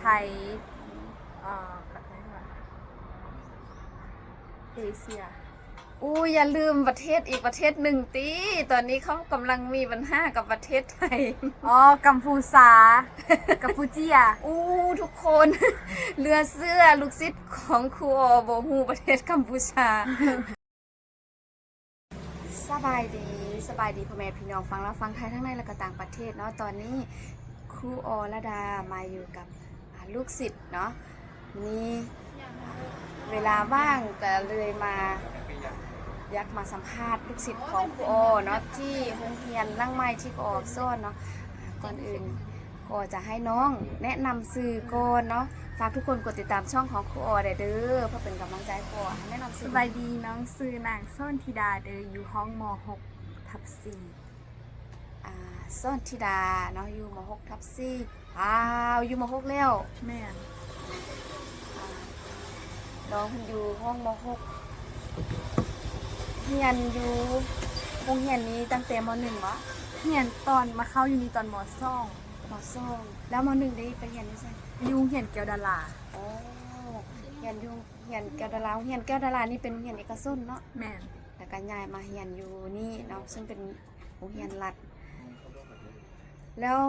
ໄທ ເອີ ປະເທດຫຍັງວະ ເອເຊຍ. ອູ້ຍ ຢ່າລືມປະເທດອີກປະເທດໜຶ່ງຕິ ຕອນນີ້ເຂົາກຳລັງມີບັນຫາກັບປະເທດໄທ. ອໍ ກຳພູຊາ ກຳປູເຈຍ. ອູ້ ທຸກຄົນ ເຫຼືອເຊື່ອ ລູກສິດຂອງຄູອໍບໍ່ຮູ້ປະເທດກຳປູຊາ. ສະບາຍດີ ສະບາຍດີພໍ່ແມ່ພີ່ນ້ອງຝັ່ງລາວຝັ່ງໄທທັງໃນ ແລະ ກໍຕ່າງປະເທດເນາະ. ຕອນນີ້ຄູອໍລະດາມາຢູ່ກັບ ອ່າ ລູກສິດເນາະ ມີເວລາວ່າງກໍເລີຍມາ ຢາກມາສຳພາດລູກສິດຂອງຄູອໍເນາະ ທີ່ໂຮງຮຽນຫຼັງໃໝ່ທີ່ຄູອໍສອນເນາະ. ກ່ອນອື່ນ ຂໍຈະໃຫ້ນ້ອງແນະນຳຊື່ກ່ອນເນາະ. ຝາກທຸກຄົນກົດຕິດຕາມຊ່ອງຂອງຄູອໍແດ່ເດີ ເພື່ອເປັນກຳລັງໃຈໃຫ້ຄູອໍ. ແນະນຳຊື່. ສະບາຍດີ ນ້ອງຊື່ນາງສອນທິດາເດີ ຢູ່ຫ້ອງ ມໍຫົກ ທັບສີ່. ອ່າ ສອນທິດາເນາະ ຢູ່ ມໍຫົກ ທັບສີ່. ວ້າວ ຢູ່ ມໍຫົກ ແລ້ວ. ແມ່ນ. ອ່າ ນ້ອງເພິ່ນຢູ່ຫ້ອງ ມໍຫົກ ຮຽນຢູ່ໂຮງຮຽນນີ້ຕັ້ງແຕ່ ມໍໜຶ່ງ ບໍ? ຮຽນຕອນ ມາເຂົ້າຢູ່ນີ້ຕອນ ມໍສອງ. ມໍສອງ ແລ້ວ ມໍໜຶ່ງ ໄດ້ໄປຮຽນຢູ່ໃສ? ຢູ່ໂຮງຮຽນແກ້ວດາລາ. ອໍ ຮຽນຢູ່ໂຮງຮຽນແກ້ວດາລາ. ໂຮງຮຽນແກ້ວດາລານີ້ເປັນໂຮງຮຽນເອກະຊົນເນາະ? ແມ່ນ. ແລ້ວກໍຍ້າຍມາຮຽນຢູ່ນີ້ເນາະ ເຊິ່ງເປັນໂຮງຮຽນລັດ. ແລ້ວ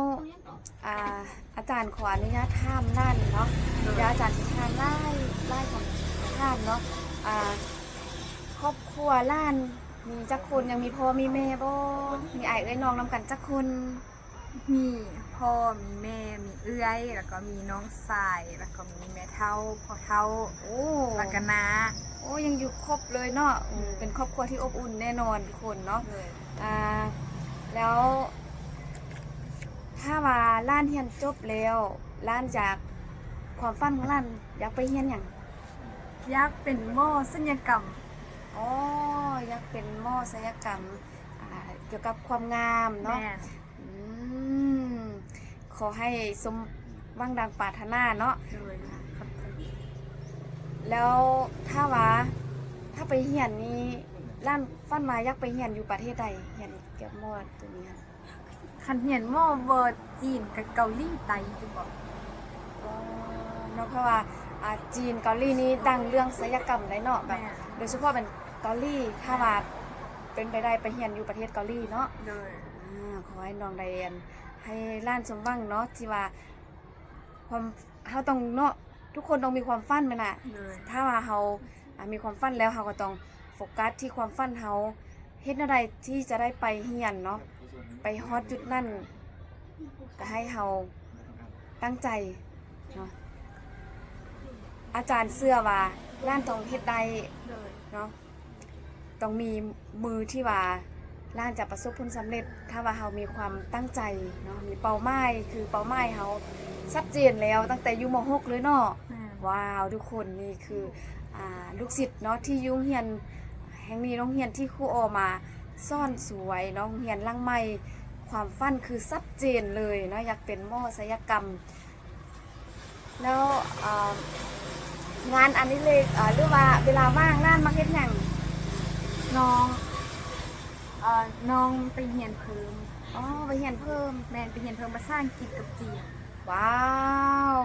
ອ່າ ອາຈານຂໍອະນຸຍາດຖາມຫຼານເນາະ. ໂດຍ. ດຽວອາຈານຊິຖາມຫຼາຍ ຫຼາຍຄຳຖາມເນາະ. ອ່າ ຄອບຄົວຫຼານມີຈັກຄົນ? ຍັງມີພໍ່ມີແມ່ບໍ່? ມີອ້າຍເອື້ອຍນ້ອງນຳກັນຈັກຄົນ? ມີພໍ່ ມີແມ່ ມີເອື້ອຍ ແລ້ວກໍມີນ້ອງຊາຍ ແລ້ວກໍມີແມ່ເຖົ້າ ພໍ່ເຖົ້າ. ໂອ້ ແລ້ວກໍນ້າ. ໂອ້ ຍັງຢູ່ຄົບເລີຍເນາະ. ອືມ ເປັນຄອບຄົວທີ່ອົບອຸ່ນແນ່ນອນທຸກຄົນເນາະ. ໂດຍ. ອ່າ ແລ້ວຖ້າວ່າຫຼານຮຽນຈົບແລ້ວ ຫຼານຢາກ ຄວາມຝັນຂອງຫຼານຢາກໄປຮຽນຫຍັງ? ຢາກເປັນໝໍສັນຍະກຳ. ອໍ ຢາກເປັນໝໍສັນຍະກຳ ອ່າ ກ່ຽວກັບຄວາມງາມເນາະ. ແມ່ນ. ອືມ ຂໍໃຫ້ສົມຫວັງດັ່ງປາດຖະໜາເນາະ. ໂດຍ ຂອບໃຈ. ແລ້ວຖ້າວ່າ ຖ້າໄປຮຽນນີ້ ຫຼານຝັນວ່າຢາກໄປຮຽນຢູ່ປະເທດໃດ? ຮຽນກ່ຽວກັບໝໍຕົວນີ້ຫັ້ນ. ຄັນຮຽນໝໍບໍ່ ຈີນກັບເກົາຫຼີ ໄຕ້ຢູ່ບໍ່? ອໍ ເນາະ ເພາະວ່າ ອ່າ ຈີນ ເກົາຫຼີນີ້ດັງເລື່ອງສັນຍະກຳໄດ໋ເນາະ ແບບ ແມ່ນ ໂດຍສະເພາະແມ່ນເກົາຫຼີ. ຖ້າວ່າເປັນໄປໄດ້ໄປຮຽນຢູ່ປະເທດເກົາຫຼີເນາະ. ໂດຍ. ອ່າ ຂໍໃຫ້ນ້ອງໄດ້ ອັນ ໃຫ້ຫຼານສົມຫວັງເນາະ ທີ່ວ່າ ຄວາມ ເຮົາຕ້ອງເນາະ ທຸກຄົນຕ້ອງມີຄວາມຝັນແມ່ນນະ. ໂດຍ. ຖ້າວ່າເຮົາ ອ່າ ມີຄວາມຝັນແລ້ວ ເຮົາກໍຕ້ອງໂຟກັສທີ່ຄວາມຝັນເຮົາ ເຮັດແນວໃດທີ່ຈະໄດ້ໄປຮຽນເນາະ ໄປຮອດຈຸດນັ້ນ ກໍໃຫ້ເຮົາຕັ້ງໃຈເນາະ. ອາຈານເຊື່ອວ່າຫຼານຕ້ອງເຮັດໄດ້ ໂດຍ ເນາະ. ຕ້ອງມີມືທີ່ວ່າຫຼານຈະປະສົບຜົນສຳເລັດ ຖ້າວ່າເຮົາມີຄວາມຕັ້ງໃຈເນາະ ມີເປົ້າໝາຍ ຄືເປົ້າໝາຍເຮົາຊັດເຈນແລ້ວຕັ້ງແຕ່ຢູ່ ມໍຫົກ ເລີຍເນາະ. ແມ່ນ. ວ້າວ ທຸກຄົນ ນີ້ຄື ອ່າ ລູກສິດເນາະ ທີ່ຢູ່ໂຮງຮຽນແຫ່ງນີ້ ໂຮງຮຽນທີ່ຄູອໍມາສອນສວຍເນາະ ໂຮງຮຽນຫຼັງໃໝ່. ຄວາມຝັນຄືຊັດເຈນເລີຍເນາະ ຢາກເປັນໝໍສັນຍະກຳ. ແລ້ວ ເອີ ງານອະດິເລກ ເອີ ຫຼືວ່າເວລາວ່າງຫຼານມັກເຮັດຫຍັງ? ນ້ອງ ເອີ ນ້ອງໄປຮຽນເພີ່ມ. ອໍ ໄປຮຽນເພີ່ມ. ແມ່ນ ໄປຮຽນເພີ່ມພາສາອັງກິດກັບຈີນ. ວ້າວ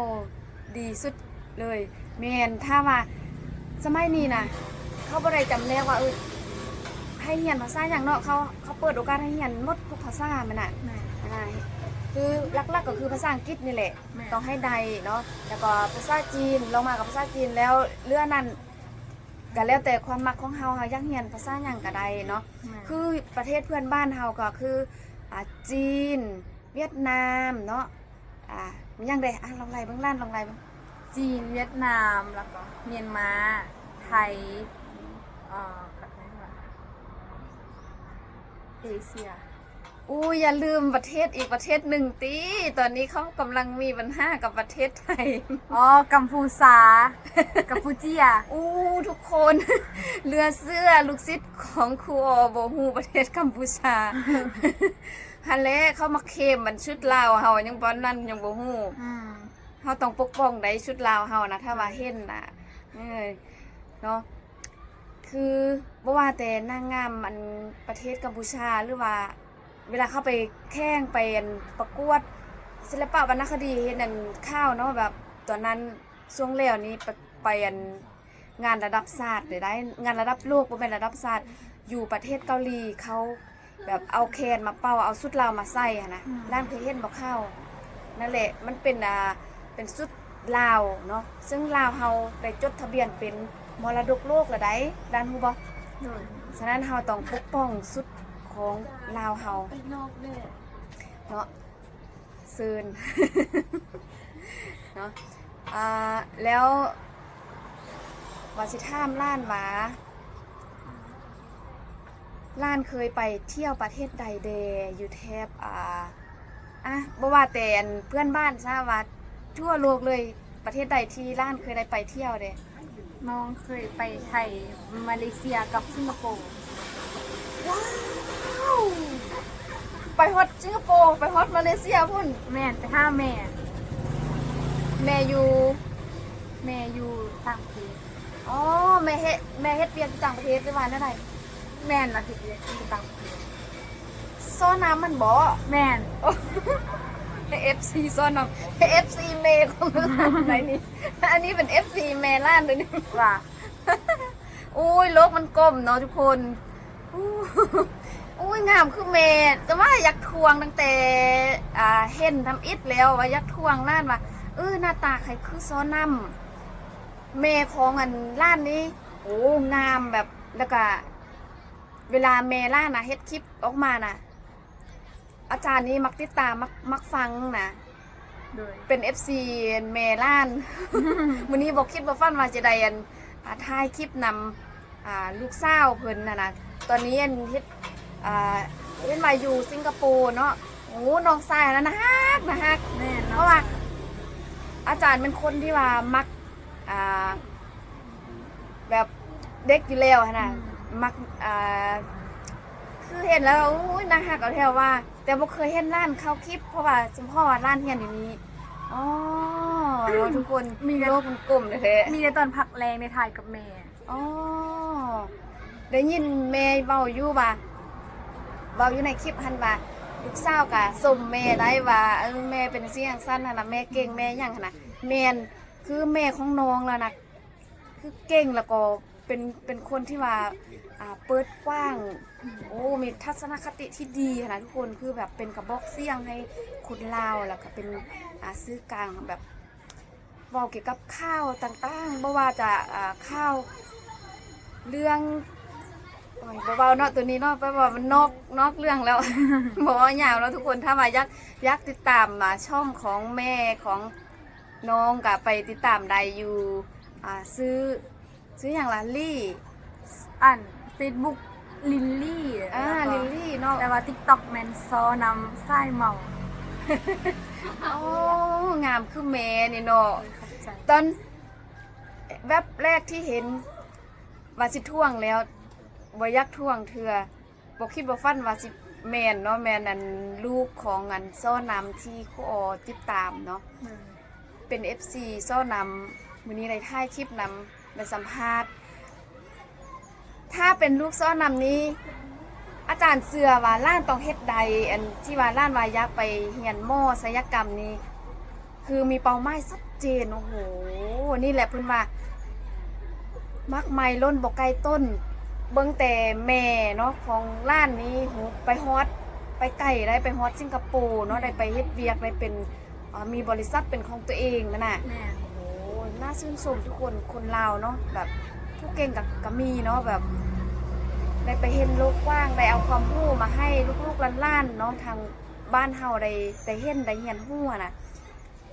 ດີສຸດເລີຍ. ແມ່ນ ຖ້າວ່າສະໄໝນີ້ນະ ເຂົາບໍ່ໄດ້ຈຳແນກວ່າ ເອີ ໃຫ້ຮຽນພາສາຫຍັງເນາະ ເຂົາ ເຂົາເປີດໂອກາດໃຫ້ຮຽນໝົດທຸກພາສາແມ່ນນະ. ແມ່ນ. ອ່າ ຄືຫຼັກໆກໍຄືພາສາອັງກິດນີ້ແຫຼະ. ແມ່ນ. ຕ້ອງໃຫ້ໄດ້ເນາະ ແລ້ວກໍພາສາຈີນ ລອງມາກັບພາສາຈີນ ແລ້ວເຫຼືອນັ້ນກໍແລ້ວແຕ່ຄວາມມັກຂອງເຮົາ ເຮົາຢາກຮຽນພາສາຫຍັງກໍໄດ້ເນາະ. ແມ່ນ. ຄືປະເທດເພື່ອນບ້ານເຮົາກໍຄື ອ່າ ຈີນ ຫວຽດນາມເນາະ. ອ່າ ມີຫຍັງແດ່? ອ່າ ລອງໄລ່ເບິ່ງ ຫຼານລອງໄລ່ເບິ່ງ. ຈີນ ຫວຽດນາມ ແລ້ວກໍມຽນມາ ໄທ ເອີ ປະເທດຫຍັງວະ ເອເຊຍ. ອູ້ຍ ຢ່າລືມປະເທດອີກປະເທດໜຶ່ງຕິ ຕອນນີ້ເຂົາກຳລັງມີບັນຫາກັບປະເທດໄທ. ອໍ ກຳພູຊາ ກຳປູເຈຍ. ອູ້ ທຸກຄົນ ເຫຼືອເຊື່ອ ລູກສິດຂອງຄູອໍບໍ່ຮູ້ປະເທດກຳພູຊາ. ຫັ້ນແຫຼະ ເຂົາມາເຄມອັນຊຸດລາວເຮົາ ຍັງປານນັ້ນຍັງບໍ່ຮູ້. ອືມ. ເຮົາຕ້ອງປົກປ້ອງໄດ້ຊຸດລາວເຮົານະ ຖ້າວ່າເຫັນນະ. ເອີ ເນາະ ຄືບໍ່ວ່າແຕ່ນາງງາມອັນປະເທດກຳປູຊາ ຫຼືວ່າເວລາເຂົາໄປແຂ່ງ ໄປອັນປະກວດສິລະປະວັນນະຄະດີ ເຫັນອັນຂ່າວເນາະ ແບບ ຕອນນັ້ນ ຊ່ວງແລ້ວນີ້ ໄປ ໄປອັນ ງານລະດັບຊາດເດ້ ໄດ້ ງານລະດັບໂລກ ບໍ່ແມ່ນລະດັບຊາດ ຢູ່ປະເທດເກົາຫຼີ ເຂົາແບບເອົາແຄນມາເປົ່າ ເອົາຊຸດລາວມາໃສ່ຫັ້ນນະ. ອືມ ຫຼານເຄີຍເຫັນບໍ່ຂ່າວ? ນັ້ນແຫຼະ ມັນເປັນ ອ່າ ເປັນຊຸດລາວເນາະ ເຊິ່ງລາວເຮົາໄດ້ຈົດທະບຽນເປັນມໍລະດົກໂລກແລ້ວໃດ໋ ຫຼານຮູ້ບໍ່? ໂດຍ ສະນັ້ນເຮົາຕ້ອງປົກປ້ອງຊຸດຂອງລາວເຮົາເນາະ. ເຊີນເນາະ ອ່າ ແລ້ວວ່າຊິຖາມຫຼານວ່າ ຫຼານເຄີຍໄປທ່ຽວປະເທດໃດແດ່ ຢູ່ແຖບ ອ່າ ອ່ະ ບໍ່ວ່າແຕ່ອັນເພື່ອນບ້ານຊະ ວ່າທົ່ວໂລກເລີຍ ປະເທດໃດທີ່ຫຼານເຄີຍໄດ້ໄປທ່ຽວແດ່? ນ້ອງເຄີຍໄປໄທ, ມາເລເຊຍ ກັບສິງກະໂປ. ວ້າວ! ໄປຮອດສິງກະໂປ ໄປຮອດມາເລເຊຍພຸ້ນ? ແມ່ນ ໄປຫາແມ່. ແມ່ຢູ່? ແມ່ຢູ່ຕ່າງປະເທດ. ອໍ ແມ່ເຮັດ ແມ່ເຮັດວຽກຢູ່ຕ່າງປະເທດ ຫຼືວ່າແນວໃດ? ແມ່ນລະ ເຮັດວຽກຢູ່ຕ່າງປະເທດ. ຊໍນ້ຳມັນບໍ? ແມ່ນ. ເອັຟຊີຊໍນ້ຳ ເອັຟຊີແມ່ຂອງຫຼານໃດນີ້? ອັນນີ້ເປັນເອັຟຊີແມ່ຫຼານເດ້ນີ້. ວ່າ ໂອ້ຍ ໂລກມັນກົມເນາະທຸກຄົນ. ໂອ້ຍ ງາມຄືແມ່ ແຕ່ວ່າຢາກທວງຕັ້ງແຕ່ ອ່າ ເຫັນທຳອິດແລ້ວ ວ່າຢາກທວງຫຼານວ່າ ເອີ ໜ້າຕາໃຜຄືຊໍນ້ຳ. ແມ່ຂອງອັນຫຼານນີ້ ໂອ້ ງາມແບບ ແລ້ວກະເວລາແມ່ຫຼານນະເຮັດຄລິບອອກມານະ ອາຈານນີ້ມັກຕິດຕາມ ມັກ ມັກຟັງນະ. ໂດຍ ເປັນເອັຟຊີແມ່ຫຼານ. ມື້ນີ້ບໍ່ຄິດບໍ່ຝັນວ່າຈະໄດ້ອັນ ອ່າ ຖ່າຍຄລິບນຳ ອ່າ ລູກສາວເພິ່ນຫັ້ນນະ. ຕອນນີ້ອັນເຮັດ ອ່າ ເຫັນວ່າຢູ່ສິງກະໂປເນາະ. ໂອ້ ນ້ອງຊາຍຫັ້ນນະ ໜ້າຮັກ ໜ້າຮັກ. ແມ່ນ ເພາະວ່າອາຈານເປັນຄົນທີ່ວ່າມັກ ອ່າ ແບບເດັກຢູ່ແລ້ວຫັ້ນນະ. ອືມ ມັກ ອ່າ ຄືເຫັນແລ້ວ ໂອ້ຍ ໜ້າຮັກເອົາແທ້ວ່າ ແຕ່ບໍ່ເຄີຍເຫັນຫຼານເຂົ້າຄລິບ ເພາະວ່າ ສະເພາະວ່າຫຼານຮຽນຢູ່ນີ້. ອໍ ເນາະທຸກຄົນ ມີແຕ່ ໂລກມັນກົມແທ້ໆ. ມີແຕ່ຕອນພັກແລງໄດ້ຖ່າຍກັບແມ່. ອໍ ໄດ້ຍິນແມ່ເວົ້າຢູ່ວ່າ ເວົ້າຢູ່ໃນຄລິບຫັ້ນວ່າ ລູກສາວກະຊົມແມ່ໄດ້ວ່າ ເອີ ແມ່ເປັນຈັ່ງຊີ້ຈັ່ງຊັ້ນຫັ້ນນະ ແມ່ເກັ່ງ ແມ່ຫຍັງຫັ້ນນະ. ແມ່ນ ຄືແມ່ຂອງນ້ອງລະນະ ຄືເກັ່ງ ແລ້ວກໍເປັນ ເປັນຄົນທີ່ວ່າ ອ່າ ເປີດກວ້າງ ໂອ້ ມີທັດສະນະຄະຕິທີ່ດີຫັ້ນນະທຸກຄົນ. ຄືແບບເປັນກະບອກສຽງໃຫ້ຄົນລາວ ແລ້ວກະເປັນ ອ່າ ສື່ກາງແບບ ເວົ້າກ່ຽວກັບຂ່າວຕ່າງໆ ບໍ່ວ່າຈະ ອ່າ ຂ່າວເລື່ອງ ໂອ້ຍ ບໍ່ເວົ້າເນາະ ໂຕນີ້ເນາະ ແປວ່າມັນນອກ ນອກເລື່ອງແລ້ວ ບໍ່ເວົ້າຍາວເນາະທຸກຄົນ. ຖ້າວ່າຢາກ ຢາກຕິດຕາມ ອ່າ ຊ່ອງຂອງແມ່ຂອງນ້ອງ ກະໄປຕິດຕາມໄດ້ຢູ່ ອ່າ ຊື່ ຊື່ຫຍັງລະ? ລີ້ ອັນ ເຟສບຸກ ລິນລີ້ ອ່າ ແລ້ວກໍ ລິນລີ້ເນາະ ແຕ່ວ່າຕິກຕັອກແມ່ນຊໍນ້ຳສາຍເມົາ. ໂອ້ ງາມຄືແມ່ນີ້ເນາະ. ໂອ້ຍ ຂອບໃຈ. ຕອນແວັບແລກທີ່ເຫັນວ່າຊິທ້ວງແລ້ວ ບໍ່ຢາກທ້ວງເທື່ອ. ບໍ່ຄິດບໍ່ຝັນວ່າຊິແມ່ນເນາະ ແມ່ນອັນລູກຂອງອັນຊໍນ້ຳທີ່ຄູອໍຕິດຕາມເນາະ. ອືມ ເປັນເອັຟຊີຊໍນ້ຳ ມື້ນີ້ໄດ້ຖ່າຍຄລິບນຳ ໄດ້ສຳພາດ. ຖ້າເປັນລູກຊໍນ້ຳນີ້ ອາຈານເຊື່ອວ່າຫຼານຕ້ອງເຮັດໄດ້ ອັນທີ່ວ່າຫຼານວ່າຢາກໄປຮຽນໝໍໄສຍະກຳນີ້ ຄືມີເປົ້າໝາຍຊັດເຈນ. ໂອ້ໂຫ ນີ້ແຫຼະເພິ່ນວ່າ ໝາກໄມ້ຫຼົ່ນບໍ່ໄກຕົ້ນ. ເບິ່ງແຕ່ແມ່ເນາະ ຂອງຫຼານນີ້ ໂຫ ໄປຮອດ ໄປໄກໄດ໋ ໄປຮອດສິງກະໂປເນາະ. ແມ່ນ ໄດ້ໄປເຮັດວຽກ ໄດ້ເປັນ ເອີ ມີບໍລິສັດເປັນຂອງຕົວເອງຫັ້ນນະ. ແມ່ນ ໂອ້ ໜ້າຊື່ນຊົມທຸກຄົນ ຄົນລາວເນາະ ແບບຜູ້ເກັ່ງກະ ກະມີເນາະ ແບບໄດ້ໄປເຫັນໂລກກວ້າງ ໄດ້ເອົາຄວາມຮູ້ມາໃຫ້ລູກໆຫຼານໆເນາະ ທາງ ບ້ານເຮົາໄດ້ ໄດ້ເຫັນໄດ້ຮຽນຮູ້ຫັ້ນນະ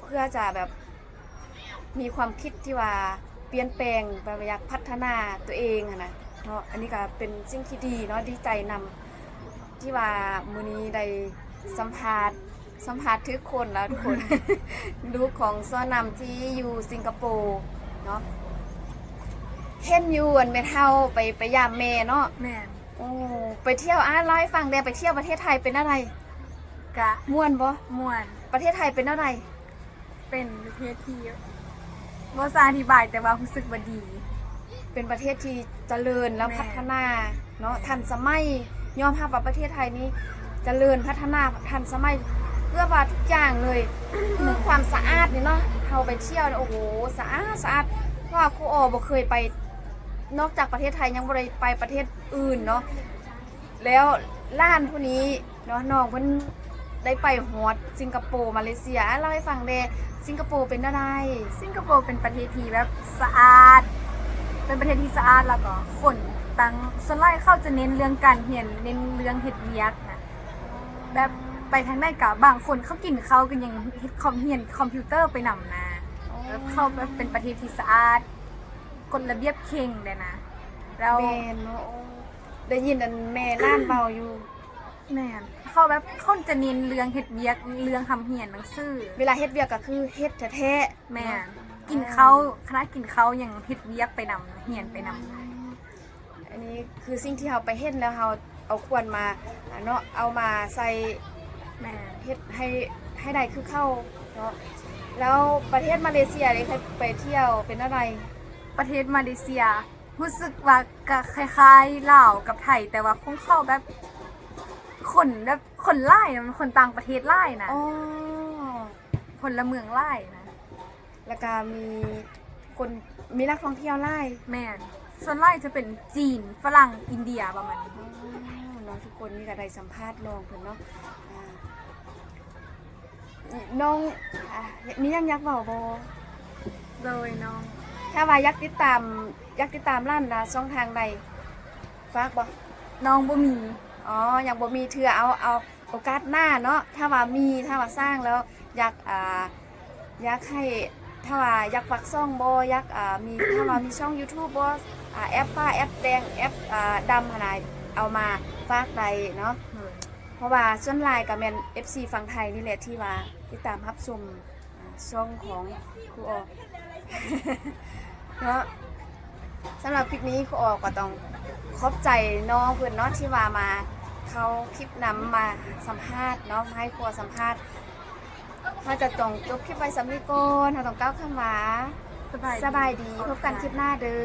ເພື່ອຈະແບບມີຄວາມຄິດທີ່ວ່າປ່ຽນແປງ ແບບວ່າຢາກພັດທະນາຕົວເອງຫັ້ນນະເນາະ. ອັນນີ້ກະເປັນສິ່ງທີ່ດີເນາະ ດີໃຈນຳທີ່ວ່າມື້ນີ້ໄດ້ສຳພາດ ສຳພາດຖືກຄົນແລ້ວທຸກຄົນ ລູກຂອງຊໍນ້ຳທີ່ຢູ່ສິງກະໂປເນາະ. ເຫັນຢູ່ອັນແມ່ເຖົ້າໄປ ໄປຢາມແມ່ເນາະ. ແມ່ນ. ໂອ້ ໄປທ່ຽວ ອາ ເລົ່າໃຫ້ຟັງແດ່ ໄປທ່ຽວປະເທດໄທເປັນແນວໃດ? ກະ ມ່ວນບໍ່? ມ່ວນ. ປະເທດໄທເປັນແນວໃດ? ເປັນປະເທດທີ່ ບໍ່ສາອະທິບາຍ ແຕ່ວ່າຮູ້ສຶກວ່າດີ ເປັນປະເທດທີ່ຈະເລີນ ແລະ ແມ່ນ ພັດທະນາເນາະ ແມ່ນ ທັນສະໄໝ. ຍອມຮັບວ່າປະເທດໄທນີ້ຈະເລີນ ພັດທະນາ ທັນສະໄໝ ເກືອບວ່າທຸກຢ່າງເລີຍ ຄືຄວາມສະອາດນີ້ເນາະ ທ ເຮົາໄປທ່ຽວ ໂອ້ໂຫ ສະອາດ ສະອາດ ເພາະວ່າຄູອໍບໍ່ເຄີຍໄປ ນອກຈາກປະເທດໄທ ຍັງບໍ່ໄດ້ໄປປະເທດອື່ນເນາະ. ແລ້ວຫຼານຜູ້ນີ້ເນາະ ນ້ອງເພິ່ນໄດ້ໄປຮອດສິງກະໂປ ມາເລເຊຍ ອ່ະ ເລົ່າໃຫ້ຟັງແດ່ ສິງກະໂປເປັນແນວໃດ? ສິງກະໂປເປັນປະເທດທີ່ແບບສະອາດ ເປັນປະເທດທີ່ສະອາດ ແລ້ວກໍຄົນຕ່າງ ສ່ວນຫຼາຍເຂົາຈະເນັ້ນເລື່ອງການຮຽນ ເນັ້ນເລື່ອງເຮັດວຽກນະ ແບບໄປທາງໃດກໍບາງຄົນເຂົາກິນເຂົ້າກໍຍັງເຮັດຄອມ ຮຽນຄອມພິວເຕີໄປນຳນະ. ອໍ ແບບເຂົາແບບເປັນປະເທດທີ່ສະອາດ ກົດລະບຽບເຄັ່ງແດ່ນະ ແລ້ວ ແມ່ນເນາະ ໂອ້ ໄດ້ຍິນອັນແມ່ຫຼານເວົ້າຢູ່. ແມ່ນ ເຂົາແບບຄົນຈະເນັ້ນເລື່ອງເຮັດວຽກ ເລື່ອງຮ່ຳຮຽນໜັງສື ເວລາເຮັດວຽກກໍຄືເຮັດແທ້ໆ. ແມ່ນ ເນາະ ກິນເຂົ້າ ຂະນະກິນເຂົ້າຍັງເຮັດວຽກໄປນຳ ຮຽນໄປນຳ. ອັນນີ້ຄືສິ່ງທີ່ເຮົາໄປເຫັນແລ້ວ ເຮົາເອົາຄວນມາ ອ່າ ເນາະ ເອົາມາໃສ່ ແມ່ນ ເຮັດໃຫ້ ໃຫ້ໄດ້ຄືເຂົາເນາະ. ແລ້ວປະເທດມາເລເຊຍເດ ເຄີຍໄປທ່ຽວເປັນແນວໃດ? ປະເທດມາເລເຊຍ ຮູ້ສຶກວ່າກະຄ້າຍໆລາວກັບໄທ ແຕ່ວ່າຂອງເຂົາແບບ ຄົນແບບ ຄົນຫຼາຍນະ ມັນຄົນຕ່າງປະເທດຫຼາຍນະ. ອໍ ພົນລະເມືອງຫຼາຍນະ ແລ້ວກະມີຄົນ ມີນັກທ່ອງທ່ຽວຫຼາຍ. ແມ່ນ ສ່ວນຫຼາຍຈະເປັນຈີນ ຝຣັ່ງ ອິນເດຍ ປະມານນີ້. ອໍ ເນາະ ທຸກຄົນນີ້ກະໄດ້ສຳພາດນ້ອງເພິ່ນເນາະ. ອ່າ ນ້ອງ ອ່າ ມີຫຍັງຢາກເວົ້າບໍ່? ໂດຍນ້ອງ ຖ້າວ່າຢາກຕິດຕາມ ຢາກຕິດຕາມຫຼານນະ ຊ່ອງທາງໃດ ຝາກບໍ່? ນ້ອງບໍ່ມີ. ອໍ ຍັງບໍ່ມີເທື່ອ ເອົາ ເອົາໂອກາດໜ້າເນາະ ຖ້າວ່າມີ ຖ້າວ່າສ້າງແລ້ວ ຢາກ ອ່າ ຢາກໃຫ້ ຖ້າວ່າຢາກຝາກຊ່ອງບໍ່? ຢາກ ອ່າ ມີ ຖ້າວ່າມີຊ່ອງຢູທູບບໍ່? ອ່າ ແອັບຟ້າ ແອັບແດງ ແອັບ ອ່າ ດຳຫັ້ນນະ ເອົາມາຝາກໄດ້ເນາະ. ເອີ ເພາະວ່າສ່ວນຫຼາຍກໍແມ່ນເອັບຊີຝັ່ງໄທນີ້ແຫຼະ ທີ່ວ່າຕິດຕາມຮັບຊົມ ອ່າ ຊ່ອງຂອງຄູອໍເນາະ. ສຳລັບຄລິບນີ້ ຄູອໍກໍຕ້ອງຂອບໃຈນ້ອງເພິ່ນເນາະ ທີ່ວ່າມາເຂົ້າຄລິບນຳ ມາສຳພາດເນາະ ມາໃຫ້ຄູອໍສຳພາດ. ເຮົາຈະຕ້ອງຈົບຄລິບໄວ້ສ່ຳນີ້ກ່ອນ ເຮົາຕ້ອງກ່າວຄຳວ່າ ສະບາຍ ສະບາຍດີ ພົບກັນຄລິບໜ້າເດີ.